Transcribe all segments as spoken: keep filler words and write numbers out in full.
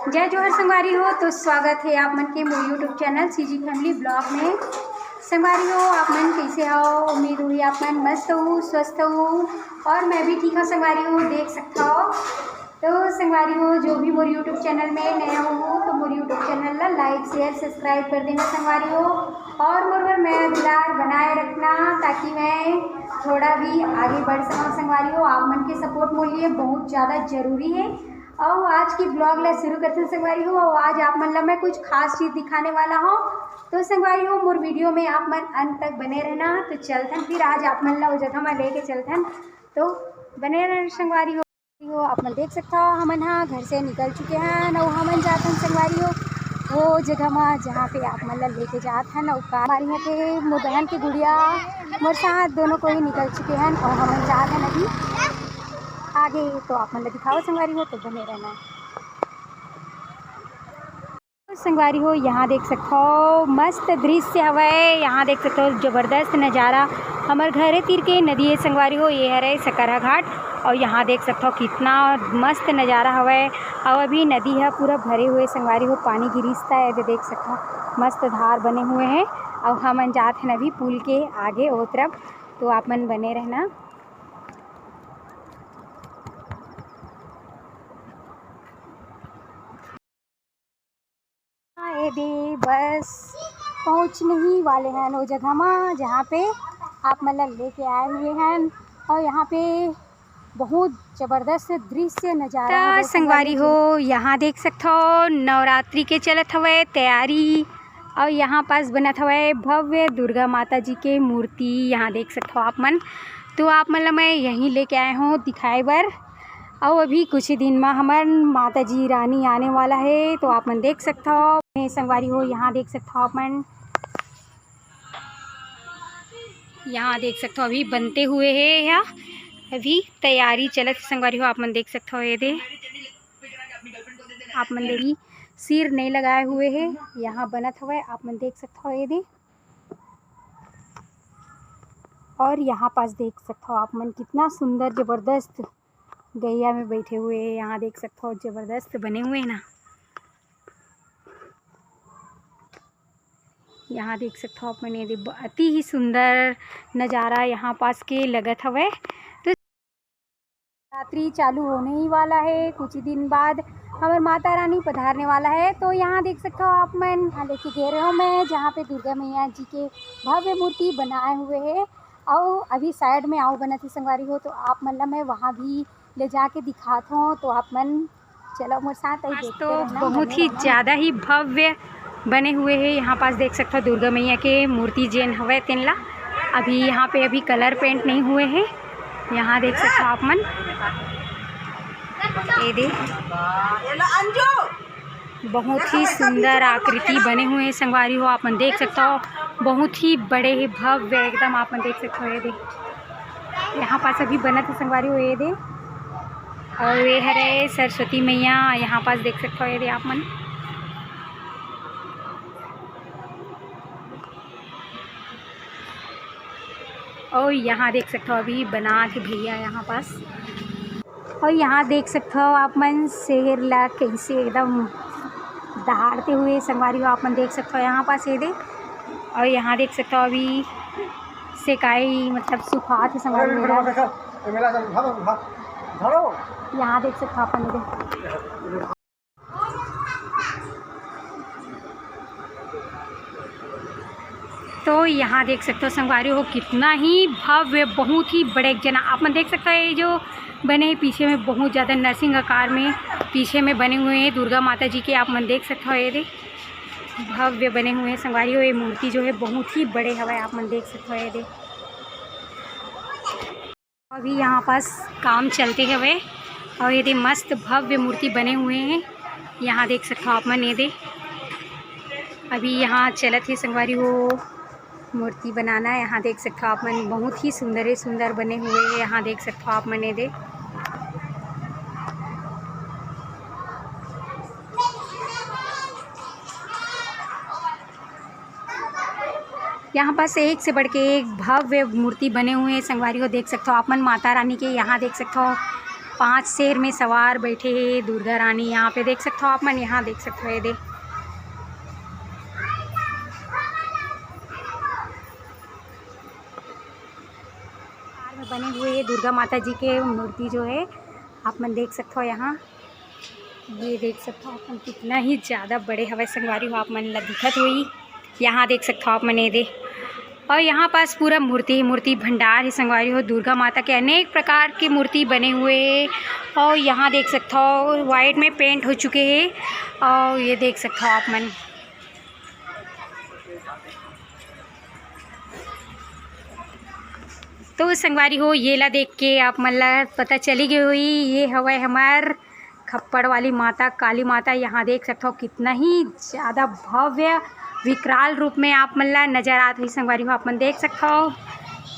जय जोहार संगवारी हो, तो स्वागत हे आप मन के मोर YouTube channel CG Family Vlog में। संगवारी हो, आप मन कइसे हो? उम्मीद होही आप मन मस्त हो, स्वस्थ हो। और मैं भी ठीक हूँ संगवारी हो, देख सकता हो। तो संगवारी हो, जो भी मोर YouTube चैनल में नया हो तो मोर YouTube चैनल ला like, share, subscribe कर देना संगवारी हो। और मोर बर मया दुलार बनाए रखना, ताकि मैं थोड़ा भी आगे बढ़ सकूँ संगवारी हो। आप मन के support मोर लिए बहुत ज़्यादा जरूरी है। और आज की vlog ला शुरू करथन संगवारी हो। और आज आप मन ला मैं कुछ खास चीज दिखाने वाला हूँ। तो संगवारी हो, मोर video में आप मन अंत तक बने रहना। तो चलथन फिर आज आप मन ला वो जगह में लेके चलथन। तो बने रहना संगवारी हो। हो, आप मन देख सकता हो, हमन हा घर से निकल चुके हैं और हमन जाथन संगवारी हो वो जगह में, जहाँ पे आप मन ला लेके जात हन। और का हमारे यहाँ के मोर बहन के गुड़िया, मोर साथ दोनों कोई निकल चुके हैं और हमन जात हन अभी आगे। तो आप मन ला दिखाओ संगवारी हो, तो बने रहना। संगवारी हो, यहाँ देख सकथो मस्त दृश्य हवय। यहाँ देख सकथो जबरदस्त नजारा। हमर घरे तीर के नदी हे संगवारी हो, ये हरे सकरहा घाट। और यहाँ देख सकथो कितना मस्त नजारा हवय। और अभी नदी ह पूरा भरे हुए संगवारी हो, पानी गिरिस त एदे देख सकथो मस्त धार बने हुए हैं। और हमन जात हन अभी पुल के आगे ओ तरफ, तो आप मन बने रहना। हाँ, ये दे बस पहुँचने ही वाले हैं वो जगह मा, जहाँ पे आप मन ला लेके आए हुए हैं। और यहाँ पे बहुत जबरदस्त दृश्य नजारा त हवे संगवारी संगवारी हो। यहाँ देख सकथो नवरात्रि के चलत हवय तैयारी। और यहाँ पास बनत हवय भव्य दुर्गा माता जी के मूर्ति। यहाँ देख सकथो आप मन, तो आप मन ला मैं यहीं लेके आए हूँ दिखाए बर। और अभी कुछ ही दिन में हमर माता जी रानी आने वाला है, तो आप मन देख सकथो। मैं संगवारी हो, यहाँ देख सकथो आप मन, यहाँ देख सकथो अभी बनते हुए है या अभी तैयारी चलत हे संगवारी हो। आप मन देख सकथो ये दे, आप मन देखी सिर नहीं लगाए हुए है, यहाँ बनत हवय। आप मन देख सकथो ये दे, और यहाँ पास देख सकथो आप मन कितना सुंदर जबरदस्त गैया में बैठे हुए हैं। यहाँ देख सकथो जबरदस्त बने हुए हैं ना। यहाँ देख सकथो आप मन, ये दे ब-, अति ही सुंदर नजारा यहाँ पास के लगत हवय। तो रात्रि चालू होने ही वाला है, कुछ ही दिन बाद हमर माता रानी पधारने वाला है। तो यहाँ देख सकथो आप मन, यहाँ लेके गे रहे हो मैं, जहाँ पे दुर्गा मैया जी के भव्य मूर्ति बनाए हुए है। और अभी side में आऊ बनत हे संगवारी हो, तो आप मन ला मैं वहाँ भी ले जाके दिखात हूँ। तो आप मन चलो मोर साथ ही आज देखते तो रहना, बहुत बने ही रहना। ज़्यादा ही भव्य बने हुए हैं। यहाँ पास देख सकथो दुर्गा मैया के मूर्ति जेन हवय तेन ला। अभी यहाँ पे अभी colour paint नहीं हुए हैं। यहाँ देख सकथो आप मन, ये दे बहुत ही सुंदर आकृति बने हुए हैं संगवारी हो। आप मन देख सकथो बहुत ही बड़े ही भव्य एकदम, आप मन देख सकथो ये दे। यहाँ पास अभी बनत हे संगवारी हो ये दे। और ये हरे सरस्वती मैया, यहाँ पास देख सकथो ये दे आप मन। और यहाँ देख सकथो अभी बनात हे भैया यहाँ पास। और यहाँ देख सकथो आप मन शेर ला कैसे एकदम दहाड़ते हुए संगवारी हो, आप मन देख सकथो यहाँ पास ये दे। और यहाँ देख सकथो अभी सेकाई मतलब सुखात हे संगवारी हो। यहाँ देख सकथो आप मन ये दे। तो यहाँ देख सकथो संगवारी हो कितना ही भव्य, बहुत ही बड़े एक जना आप मन देख सकथो ये जो बने हैं पीछे में बहुत ज़्यादा नरसिंह आकार में पीछे में बने हुए हैं दुर्गा माता जी के। आप मन देख सकथो ये दे भव्य बने हुए हैं संगवारी हो। ये मूर्ति जो है बहुत ही बड़े हवय, आप मन देख सकथो ये दे। अभी यहाँ पास काम चलते हवे और ये दे मस्त भव्य मूर्ति बने हुए हैं। यहाँ देख सकथो आप मन ये दे अभी यहाँ चलत हे संगवारी हो मूर्ति बनाना। यहाँ देख सकथो आप मन बहुत ही सुंदर सुंदर बने हुए हैं। यहाँ देख सकथो आप मन ये दे यहाँ पास एक से बढ़ के एक भव्य मूर्ति बने हुए हैं संगवारी हो। देख सकथो आप मन माता रानी के, यहाँ देख सकथो पांच शेर में सवार बैठे हे दुर्गा रानी। यहाँ पे देख सकथो आप मन, यहाँ देख सकथो, ये दे। कार में बने हुए ये दुर्गा माता जी के मूर्ति जो है, आप मन देख सकथो यहाँ। ये देख सकथो आप मन, कितना ही ज़्यादा बड़े हवय संगवारी हो, आप मन ला दिखत होही। यहाँ देख सकथो आप मन, ये दे। और यहाँ पास पूरा मूर्ति ही मूर्ति भंडार है संगवारी हो। दुर्गा माता के अनेक प्रकार की मूर्ति बने हुए है। और यहाँ देख सकथो, व्हाइट में पेंट हो चुके हैं। और ये देख सकथो आप मन, तो संगवारी हो, ये ला देख के आप मन ला पता चली गई होही, ये हवय हमार खप्पड़ वाली माता, काली माता। यहाँ देख सकथो, कितना ही ज़्यादा भव्य विकराल रूप में आप मन ला नजर आत होही संगवारी हो। आप मन देख सकथो,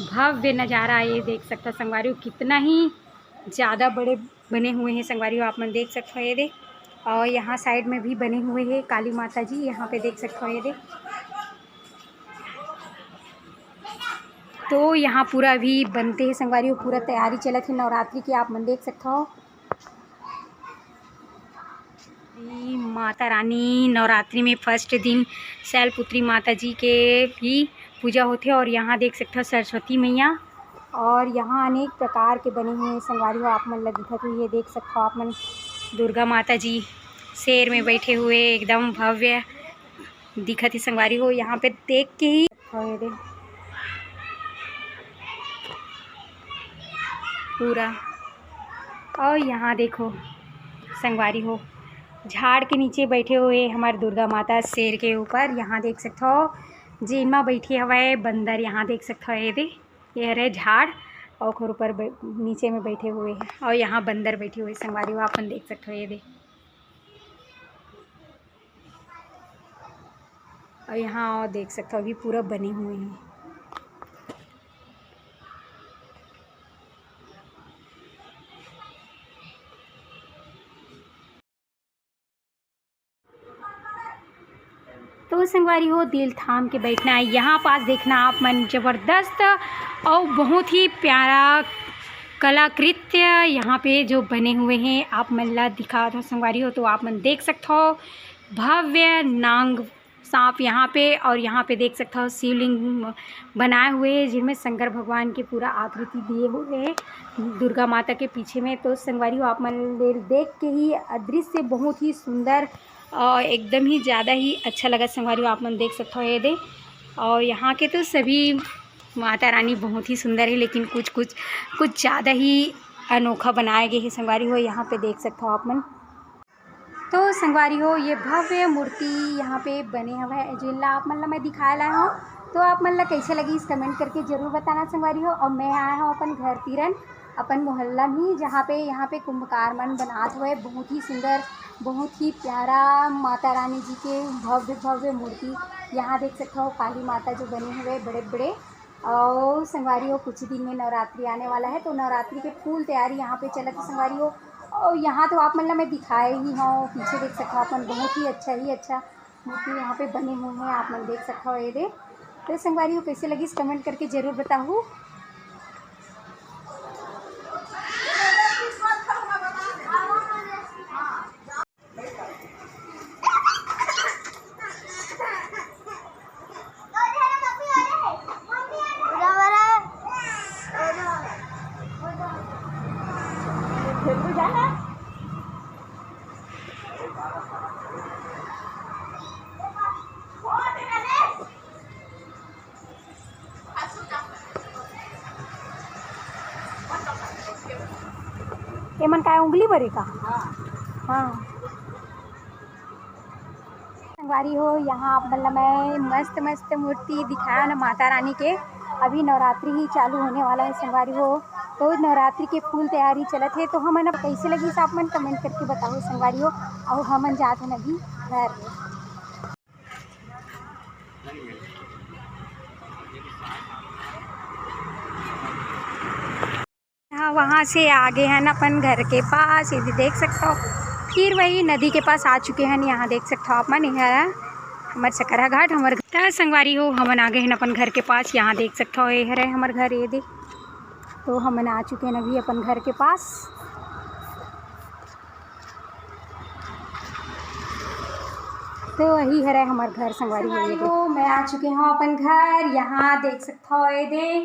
भव्य नज़ारा ये देख सकथो संगवारी हो, कितना ही ज़्यादा बड़े बने हुए हैं संगवारी हो। आप मन देख सकथो, ये दे। और यहाँ साइड में भी बने हुए हैं काली माता जी, यहाँ पे देख सकथो, ये दे। तो यहाँ पूरा अभी बनते हैं संगवारी हो, पूरा तैयारी चलत है नवरात्रि की, आप मन देख सकथो। ई माता रानी नवरात्रि में फर्स्ट दिन शैलपुत्री माता जी के भी पूजा होथे। और यहाँ देख सकथो सरस्वती मैया, और यहाँ अनेक प्रकार के बने हुए हैं संगवारी हो, आप मन ला दिखत होही, ये देख सकथो आप मन, दुर्गा माता जी शेर में बैठे हुए एकदम भव्य दिखत हे संगवारी हो। यहाँ पे देख के ही, और ये दे पूरा, और यहाँ देखो संगवारी हो, झाड़ के नीचे बैठे हुए हमारे दुर्गा माता शेर के ऊपर। यहाँ देख सकथो जेन मा बैठे हवय बंदर, यहाँ देख सकथो, ये दे, ये हरे झाड़, और ओखर ऊपर बै-, नीचे में बैठे हुए हैं, और यहाँ बंदर बैठे हुए संगवारी हो, आप मन देख सकथो, ये दे। और यहाँ और देख सकथो, अभी पूरा बने हुए हैं। तो संगवारी हो, दिल थाम के बैठना है। यहाँ पास देखना आप मन, जबरदस्त और बहुत ही प्यारा कलाकृत्य यहाँ पे जो बने हुए हैं, आप मन ला दिखात हों संगवारी हो, तो आप मन देख सकथो भव्य नांग सांप यहाँ पे, और यहाँ पे देख सकथो शिवलिंग बनाए हुए हैं, जिनमें शंकर भगवान की पूरा आकृति दिए हुए हैं दुर्गा माता के पीछे में। तो संगवारी हो, आप मन ले देख के ही अदृश्य बहुत ही सुंदर और एकदम ही ज़्यादा ही अच्छा लगा संगवारी हो, आप मन देख सकथो, ये दे। और यहाँ के तो सभी माता रानी बहुत ही सुंदर है, लेकिन कुछ कुछ कुछ ज़्यादा ही अनोखा बनाए गए हैं संगवारी हो। यहाँ पे देख सकथो आप मन। तो संगवारी हो, ये भव्य मूर्ति यहाँ पे बने हवय, जेन ला आप मन ला मैं दिखाए लाए हूँ। तो आप मन ला कैसे लगिस, कमेंट करके जरूर बताना संगवारी हो। और मैं आए हूँ अपन घर तीरन, अपन मोहल्ला में, जहाँ पे यहाँ पे कुंभकार मन बनात हुए बहुत ही सुंदर, बहुत ही प्यारा माता रानी जी के भव्य भव्य मूर्ति। यहाँ देख सकते हो काली माता जो बने हुए बड़े बड़े। और संगवारी हो, कुछ दिन में नवरात्रि आने वाला है, तो नवरात्रि के फुल तैयारी यहाँ पे चलत है संगवारी हो। और यहाँ तो आप मन ला मैं दिखाए ही हूँ, पीछे देख सकते हो अपन, बहुत ही अच्छा ही अच्छा मूर्ति यहाँ पे बने हुए हैं, आप मन देख सकते हो। ये दे, तो संगवारी हो, कैसे लगिस, कमेंट करके जरूर बताहू। एमन काय उंगली भरे का? हाँ। संगवारी हो, यहाँ आप मन ला मैं मस्त मस्त मूर्ति दिखाया ना माता रानी के। अभी नवरात्रि ही चालू होने वाला है संगवारी हो, तो नवरात्रि के फुल तैयारी चलत है। तो हमन अब कैसे लगिस, आप मन कमेंट करके बताओ संगवारी हो। और हमन जात हन अभी घर। हाँ, वहाँ से आगे हन अपन घर के पास, ये भी देख सकते हो। फिर वही नदी के पास आ चुके हैं, यहाँ देख सकते हो आप मन, ये हरा हमर सकरा घाट, हमर घर। त संगवारी हो, हमन आ गए हैं अपन घर के पास, यहाँ देख सकते हो, ये हरे हमर घर, ये दे। तो हमन आ चुके हैं अभी अपन घर के पास। तो यही हरे हमर घर संगवारी हो। संगवारी हो, मैं आ चुके हूँ अपन घर। यहाँ देख सकत हो, ये दे।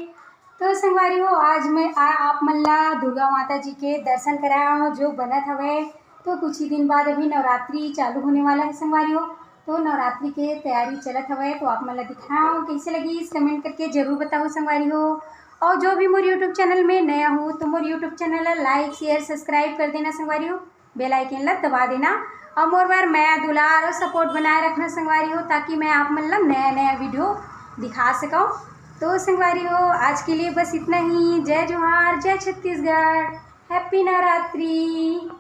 तो संगवारी हो, आज मैं आ, आप मन ला दुर्गा माता जी के दर्शन कराया हूँ, जो बनत हवे। तो कुछ ही दिन बाद अभी नवरात्रि चालू होने वाला है संगवारी हो, तो नवरात्रि के तैयारी चलत हवे, तो आप मन ला दिखाया हूँ। कैसे लगिस, comment करके जरूर बताओ संगवारी हो। और जो भी मोर YouTube channel में नया हो, तो मोर YouTube channel ला like, share, subscribe कर देना संगवारी हो। Bell icon ला दबा देना और मोर बर मया दुलार और support बनाए रखना संगवारी हो, ताकि मैं आप मन ला नया नया video दिखा सकूँ। तो संगवारी हो, आज के लिए बस इतना ही। जय जोहार, जय छत्तीसगढ़, happy नवरात्रि।